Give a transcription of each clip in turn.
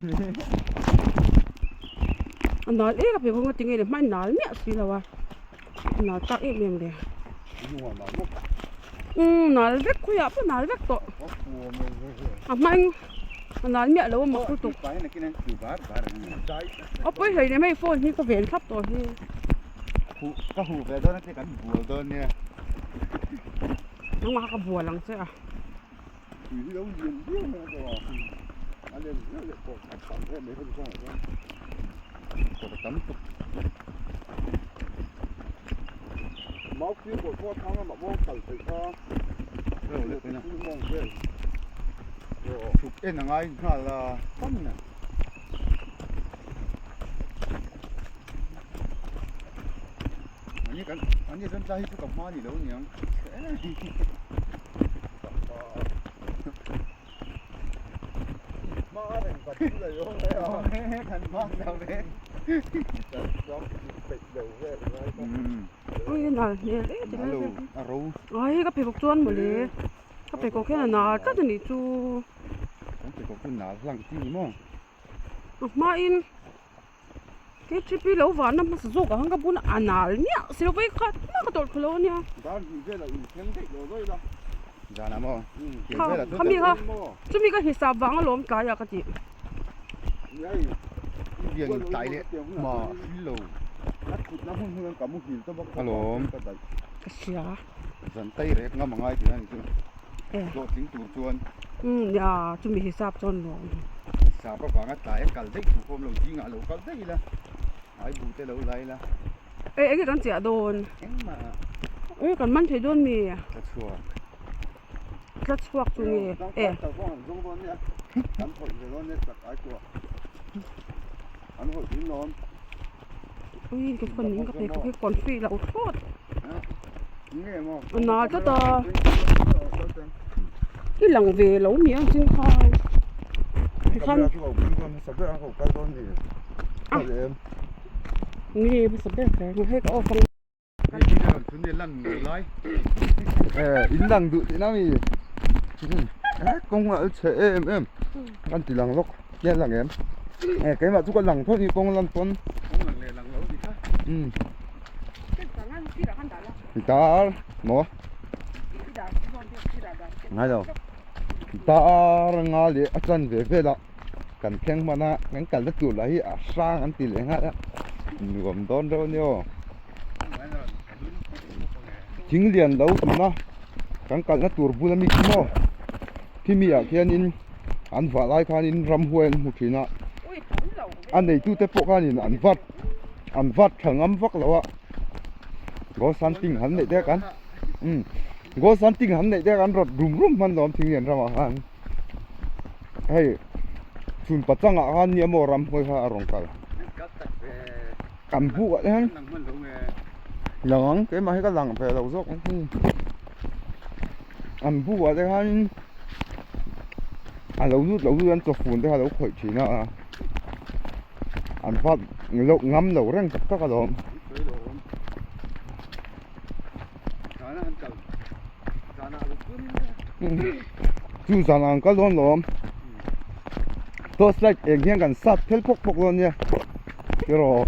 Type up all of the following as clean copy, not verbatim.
A nal em a pheikhawk tinge le hmai nal miah si lo a a nal tak em em le umm nal vek khawiah pawh nal vek tawh a hmai a nal miah lo a mak lutuk a pawi hlei leh mai phone hi ka ven thlap tawh hi. Ka huh ve dawn a che kan bual dawn nia. Nangmah kha ka bual ang che a. Chhuk en a ngai nghal a Ani kan tlai hi chu ka hma ni lo niang. Ui nal hmel em ti lai vel hi ai ka pheikhawk chuan mawle ka pheikhawk hian a nal tlat a nih chu kan pheikhawk chu nal hlang chi ni maw a hmain K three P lo vahna hmasa zawk ang ka bun a nal miah si lo vei khat mah ka tawrh thlu lo ania. Kha khami kha chumi ka hisap vang alawm tlai ah ka tih. Ka hria. Umm nia chumi hisap chuan nuam. Sap avanga tlai a kal daih tur pawh awm lo zingah a lo kal daih ila ai bu te lo la ila. Eng enge kan chiah dawn? Engmah. Eng kan man thei dawn mi? Tla chhuak. Tla chhuak chu nge? E. Ui ka phone in ka phei ka phei confi lo thlawt. A nal tlat a. I lang ve lo mi ang chin kha. Tikhan nge hmasa ber kher ang hei ka off ang. In lang duh tihna mi kawng a chhe em em kan ti lang lawk hian lang em keimah chu ka lang tho ni kawng lan pawn dar maw ngai lo dar anga leh a chanve velah kan thleng hman a kan kalna tur lah hi a hrang an ti leh nghal a nuam dawn reuh a ni aw thing lian lo tuna kan kalna tur bula mi khi maw khimi ah khianin an vah lai khanin ramhuai an hmu thin a a neitute pawh khanin an vat an vat tha ngam vak lo a gold hunting han neih te kan umm gold hunting han neih te kan rawt rum rum hman lawm thing lian ramah khan hei chhun pachangah khan nia maw ramhuai kha a rawn kal kan buk ah te hian lang ang keimah hi ka lang ve lo zawk ang an buk ah te khanin a lo lut lo lut an chawfun te kha a lo khawih thin a an vat loh ngam lo reng tak tak alawm. Chu zan ang kal dawn lawm torch light eng hian kan sat phel phawk phawk dawn nia tiraw.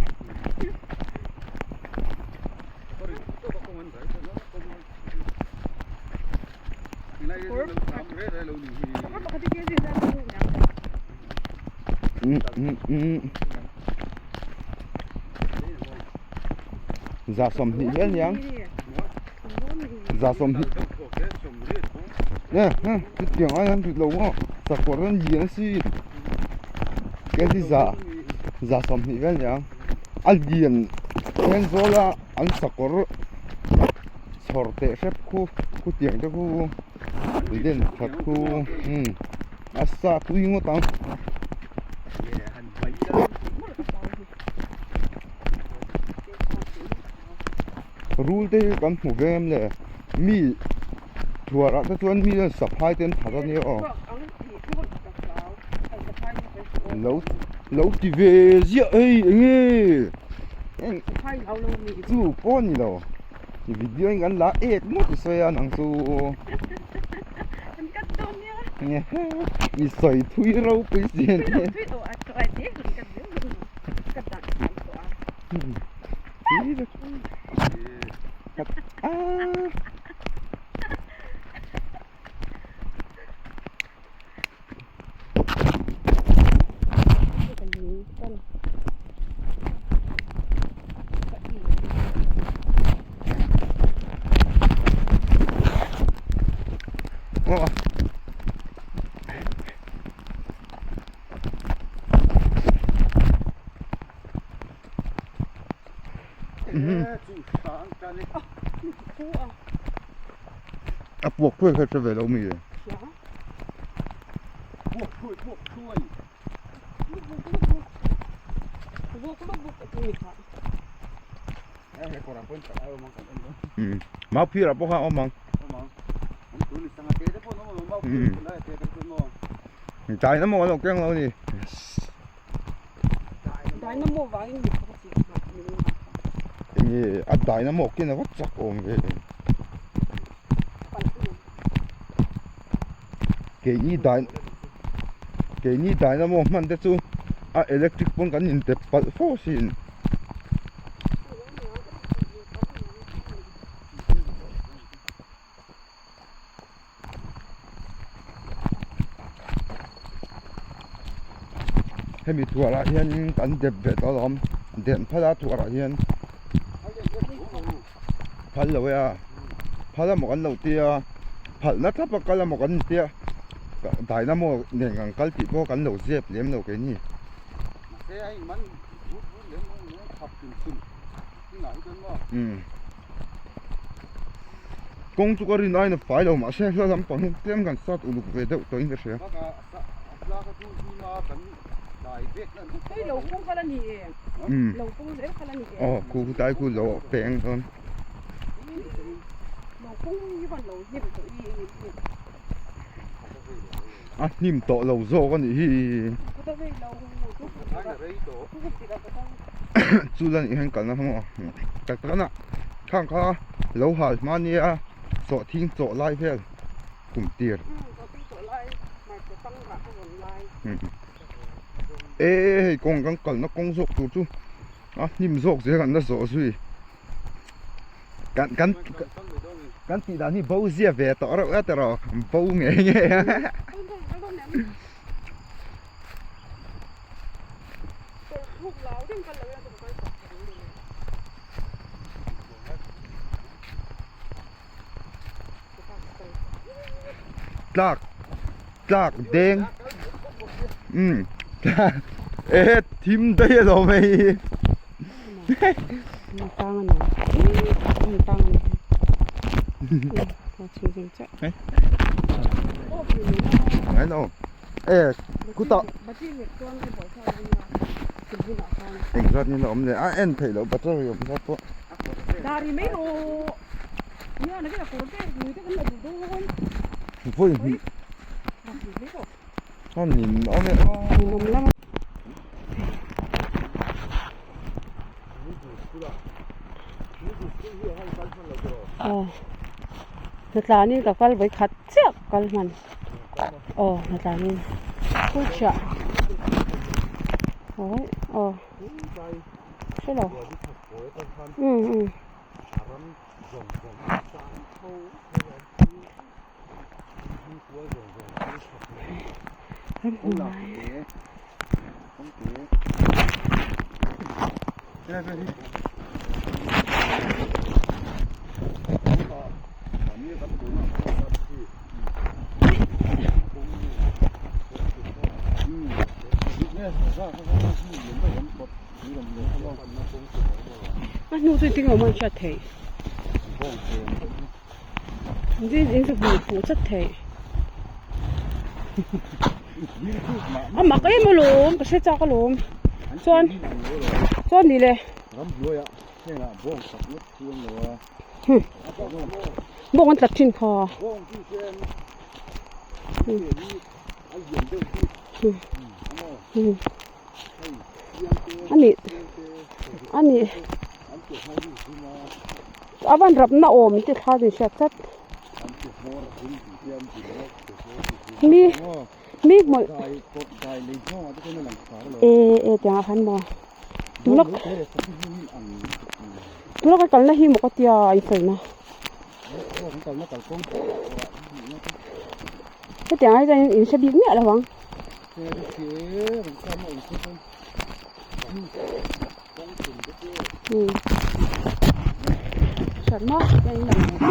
Za sawmhnih hle aniang za sawmhnih chutiang ai an rit lo maw sakawr an lian si kg za za sawmhnih vel aniang a lian then zawl a an sakawr chhawr teh hrep khu khutiang te khu len that khu umm a sa tui ngawt ang. Rul te hi kan hmu ve em le mi thuar ah te chuan mi hian saphai te an that a nia aw lo lo ti ve ziah hei eng nge chu pawh a ni lo video in kan la ek ngawt i sawi a nang chu i sawi thui ropui si a ni. A puak thuai kha hre ve lo mi e. Mau phir ah pawh khan a awm ang. Dynamo an lo keng lo a ni. Enge a dynamo ken a va chak awm ve. Keini dyn keini dynamo hman te chu a electric pawn kan intep palh fo asin. Hemi thuarah hianin kan dep ve tawh alawm den phal a thuarah hian phal lo e a phal emaw kan lo tia phalna thlap a kal emaw kan intia dynamo nen kan kal tih pawh kan lo zep lem lo keini. Kawng chu ka rin aiin a fai lo mahse hla lampang hi tlem kan sat uluk ve deuh tawhin ka hria. Aw khu khu tlai khu lo peng dawn. A hnim tawh lo zawk a nih hi. Chu la nih hian kalna hmang a tak tak a khang kha lo hal hma nia sawhthing chawh lai vel kum tir e hei kawng kan kalna kawng zawk tur chu a hnim zawk zel an la zawh zui. Kan kan kan tih dan hi bo zia ve tawh reuh e tiraw bo ngei ngei a. Tlak tlak deng umm e thim daih alawm hei. Engzat nge awm le a en theih loh battery awm zat pawh. Vawi hnih a nin awm e aw. Aw hnatlanin ka kal vawi khat chiah ka kal hman aw hnatlanin chhuah aw hre lo um um. A hnu chu engtin nge awm a an hriat theih in chu hmuh fuh chat theih a mak em alawm ka hre chak alawm chuan chuan ni le bawng an tlat thin kha. Ani ani a van rap na awm te thla chu hriat tlat mi Mi hmawlh e e tiang ah khan maw tuna tuna ka kalna hi maw ka tia a insawi na hetiang ah hi chuan in hre bik miah lo ang. Hran maw a in lang lo.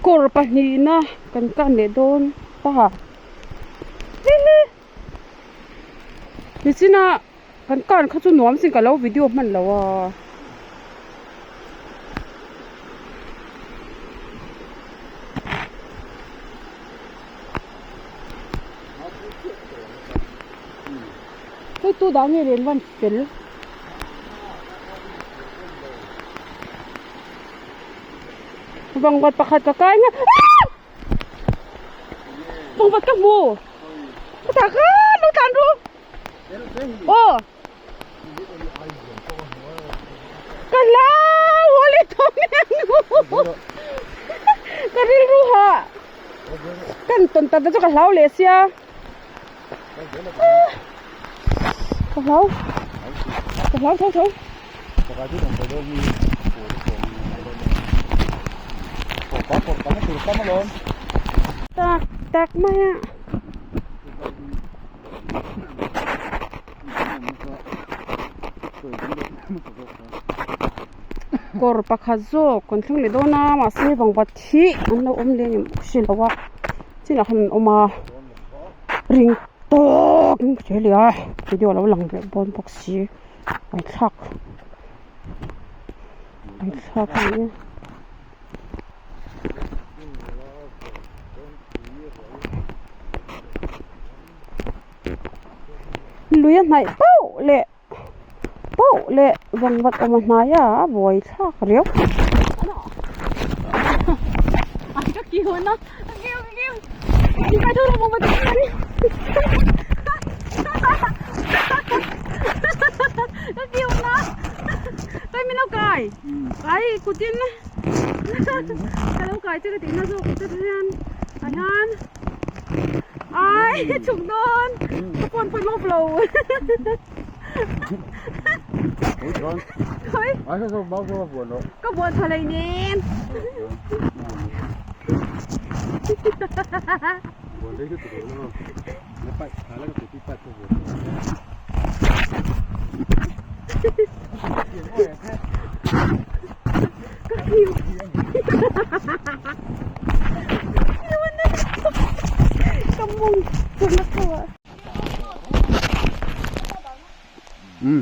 Kawr pahnihna kan kan leh dawn ta nichina kan kan kha chu nuam sin ka lo video hman lo a. Hei tu dah nge len van fel. Vangvat pakhat ka kai nga. Vangvat ka hmu. Ka tak a lo tlan ru. Aw. Ka hlau hawleh tawh mai ang nu. Ka rilru hah. Kan tawn tak te chu ka hlau leh sia. Ka hlau. Ka hlau tho tho. Tak tak mai a. Kawr pakhat zawk kan thleng leh dawn a mahse vangvat hi an lo awm leh si lo a chinah khan an awm a ring tawk in ka hria leh a video a lo lang leh bawn bawk si ngaihthlak ngaihthlak a ni a. Lui a hnaih pauh leh pauh leh vangvat awm a hnai a a buai thlak riau Ai chhuk dawn ka phone pawh lawp lo Khoi ka buan tha lei nen Ka kiu Ka mung chu na tho a. Um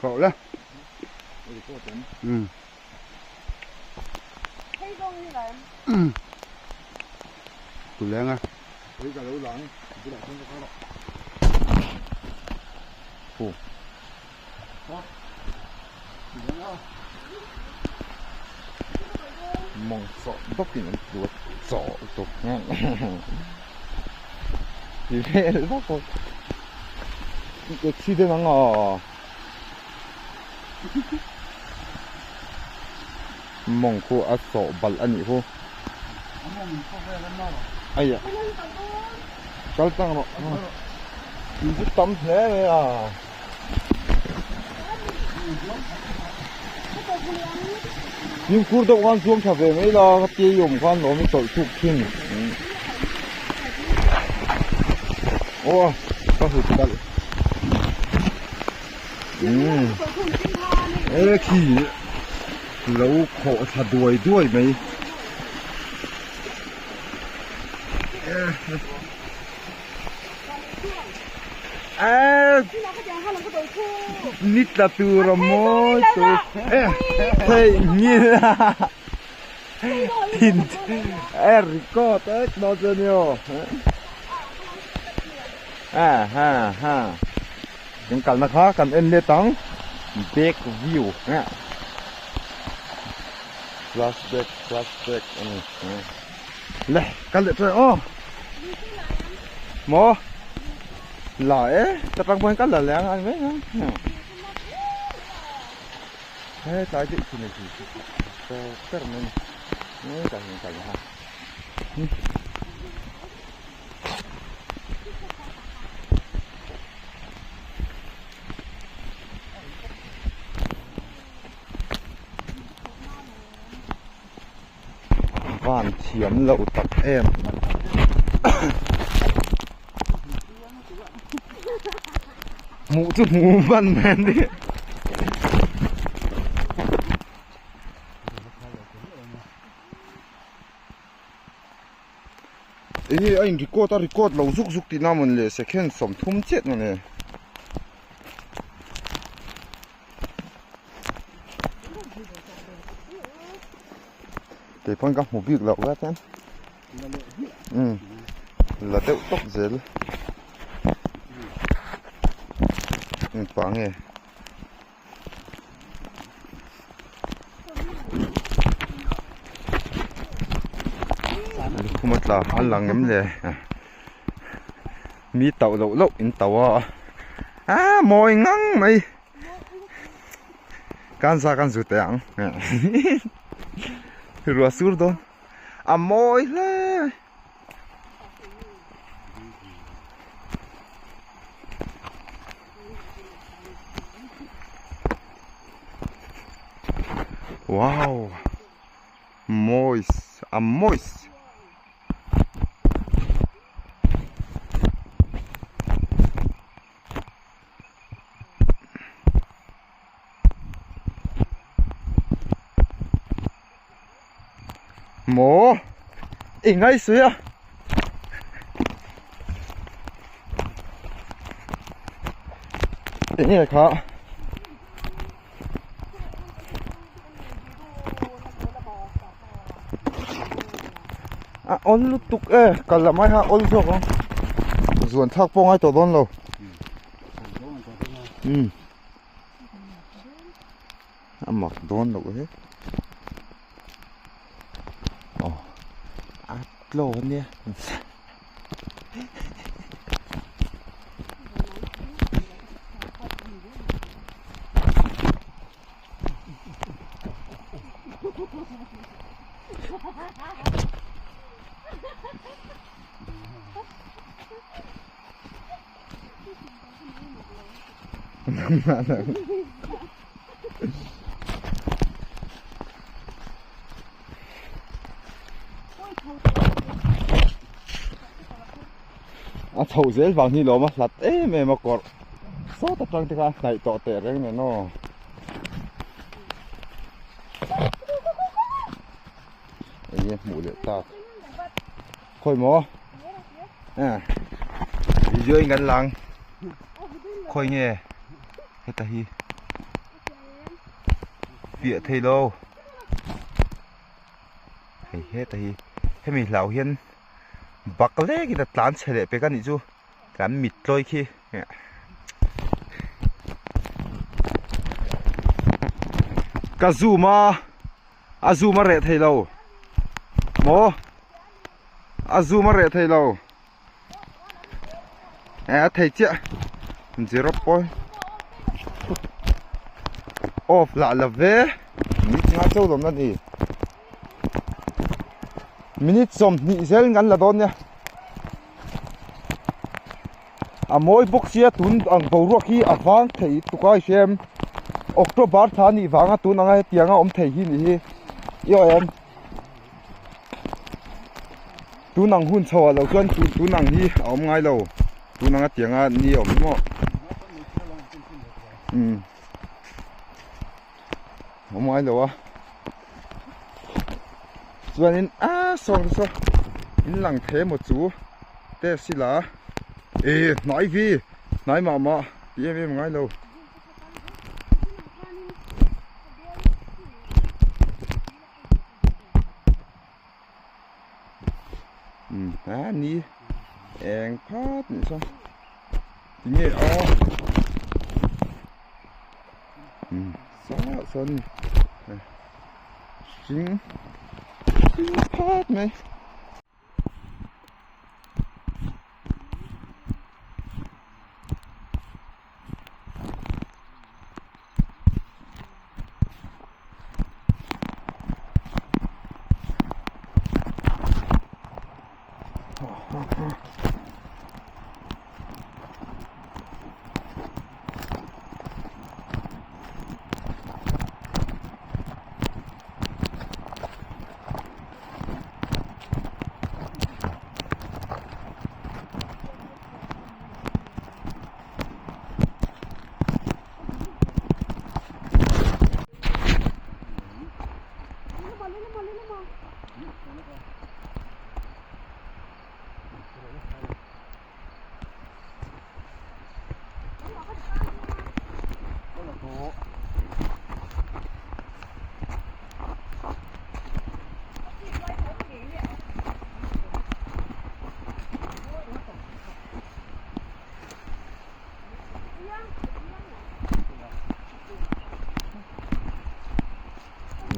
khawh la. Um. Um. Tu leng a. Fu. Mawng chawh bawkin an tlu a chawh lutuk hian ti vel vak a accident ang aw mawng khu a chawh balh a nih khu aia kal tlang rawh tui chu tam hle mai a. Fimkhur deuh khan chuang tha ve mai la ka tia i awm khan lawm i tawlh chhuk thin aw ka hut kalh umm e khi lo khawh thla duai duai mai. Ni tla tur a mawi tur theihnghilh a thin e record vek dawn che ni aw. A ha ha kan kalna kha kan en let ang back view a flashback flashback a ni le kal leh tawh aw maw la e ta tang pawh hian kal la leh ang a ni mai ang he tlai deuh thin a ni ber mai a ni hetah hian kal la. Van thiam loh tak em. Hmuh chu hmuh hman mai a ni. Enge a in record a record lo zuk zuk tihna mawn le second sawmthum chiah mawn le. Kei pawn ka hmu bik loh vat a umm la deuh tawp zel engpah nge. Lukhum a tla a lang em le mi tauh loh loh in tauh a ah mawi ngang mai kan za kan zut teh ang ruah sur dawn a mawi hle mai. Wow moist a moist maw i ngaisuai a. Eng nge kha a awl lutuk e kal lam ai kha a awl zawk ang zuan thlak pawh ngai tawh dawn lo umm a mak dawn loh he aw a tlo ania. A chhoh zel vang hi lawm a hlat em em a kawrh sawt atang te khan a hnaih tawh teh reng nen aw. Enge hmuh leh tak khawi maw video in kan lang khawi nge heta hi piah thei lo hei heta hi hemi hlau hian bak lek in a tlan chhe leh pek a nih chu kan mit tlawi khi. Ka zoom a a zoom a reh thei lo maw a zoom a reh thei lo eh a thei chiah zero point off lah la ve minute nga chauh lawm na ni minute sawmhnih zel in kan la dawn nia a mawi bawk sia tun ang boruak hi a vang thei tuk a i hria em October thla anih vanga tun anga hetianga awm thei hi nih hi i aw em tun ang hun chho ah lo chuan tun ang hi a awm ngai lo tun anga tianga ni a awm hi maw umm awm ngai lo a chuanin a saw saw in lang thei emaw chu test ila eh hnai vi hnai mah mah tih em em a ngai lo. Umm a ni eng phat nih sawn. Tinge a umm sawh sawn hring hring phat mai.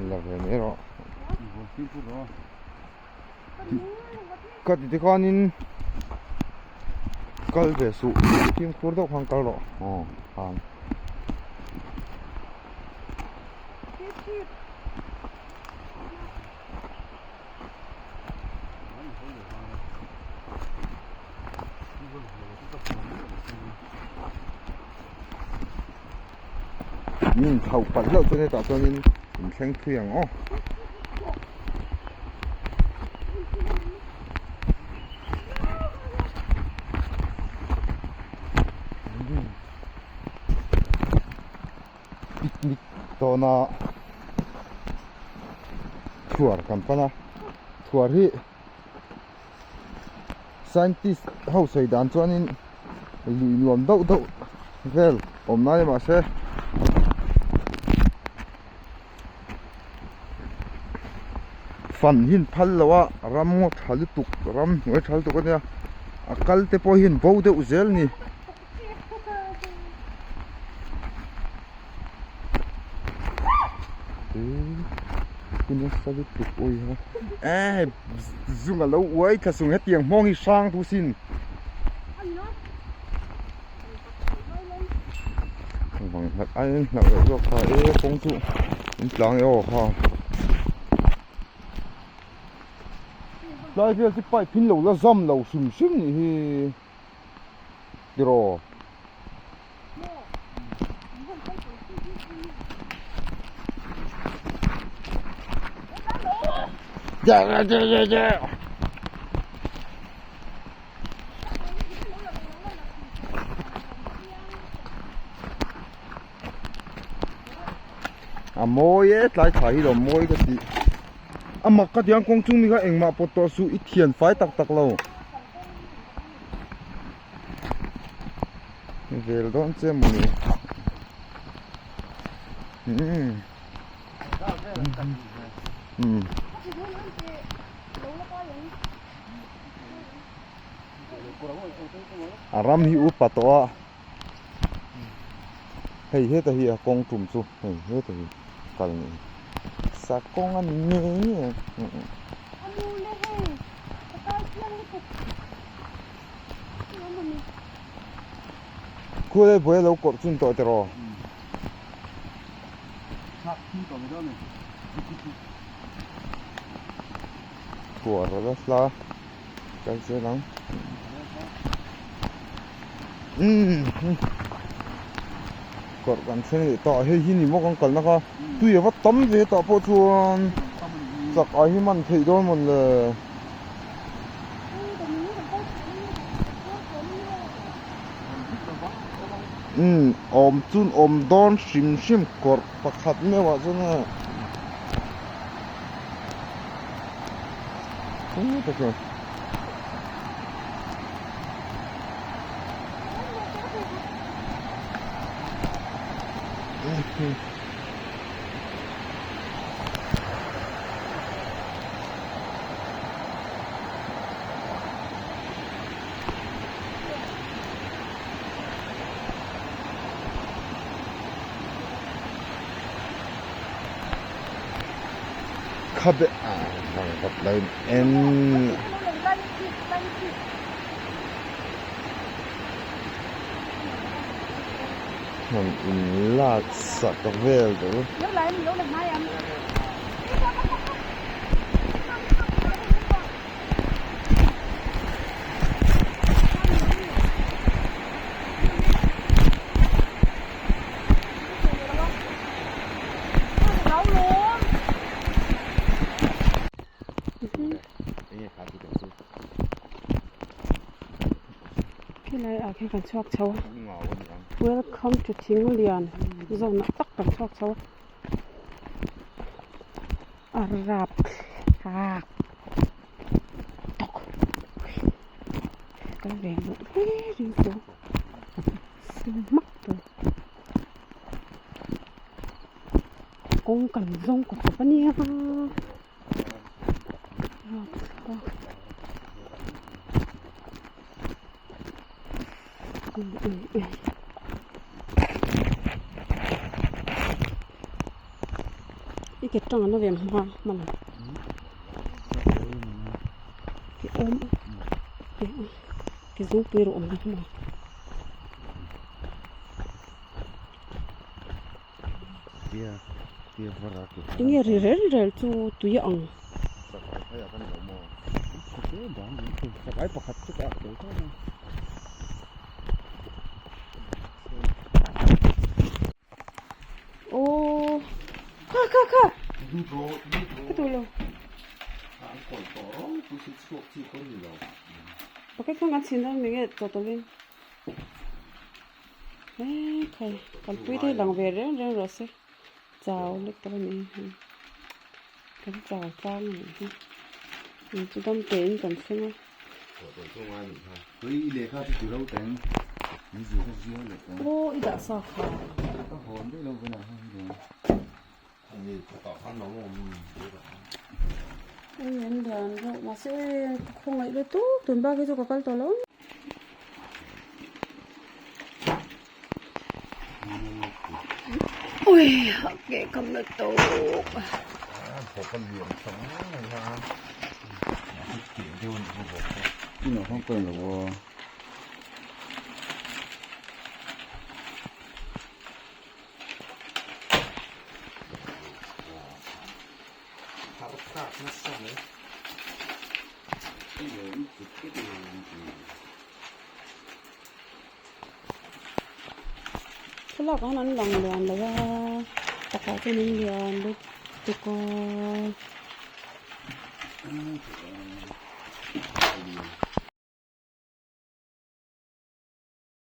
La ve mai rawh ka ti te khanin kal ve suh fimkhur deuh khan kal rawh aw khan. Min thlauh palh hlauh chuan hetah chuanin in thleng thui ang aw. Picnic tawna thuar kan pan a thuar hi scientist ho sawi dan chuanin lui nuam deuh deuh vel awm lai mahse fan hi an phal lo a ram ngaw tha lutuk ram hnuai tha lutuk ania a kal te pawh hian bo deuh zel a ni. Zung a lo uai thla sung hetiang hmawng hi hrang thu sin vang hlat a in hlauh loh zawk kha e kawng chu in tlang e aw kha tlai vel chu pipe in lo la zam lo hrim hrim nih hi. Tiraw. A mawi e tlai thla hi lo mawi ka tih a mak ka tiang kawng chung mi kha engmah pawt tawh suh i thian fai tak tak lo. Vel dawn che mawni umm umm a ram hi upa tawh a hei heta hi a kawng tum chu hei heta hi kal ni sa kawng a ni ngei ngei ang. Khualai buai a lo kawrh chun tawh tiraw? Thuah rawh la hla kal zel ang. Kawrh kan thleng leh ta hei hi ni maw kan kalna kha tui a va tam ve tah pawh chuan chak ai hi man theih dawn mawn le. Umm awm chun awm dawn hrim hrim kawrh pakhat meuh ah chuan a Khabe ah vangvat lo in en. Han in lak sak vel deuh. Khilai ah khian kan chhuak chho a welcome to Thinglian zawn ah tak kan chhuak chho a a rap thlak tawk kal ve loh hle ring chu sim hmak tur. Kawng kan zawng kawp kawp a nia i ke tang an la ve hma hman ang ke awm ke ke zungpui erawh awm lo thung a. Enge ri rel rel chu tui a ang. Aww kha kha kha ka duh lo pakhat khan kan chhin dawn mi nge chawhtawlhin. Eee khai kalpui te hi lang ve reng reng rawh se chau lek tak a ni hei kan chau tlang a nih hi in chu dam te in kan thleng a. Aw i dah sa kha. Ui an lian reuh mahse ka khawngaih lutuk tun bak hi chu ka kal tawh lo. Ui a ke kam na tawk. Thlalak ah hian an lang lian lo a pakhat chuan an lian lutuk a.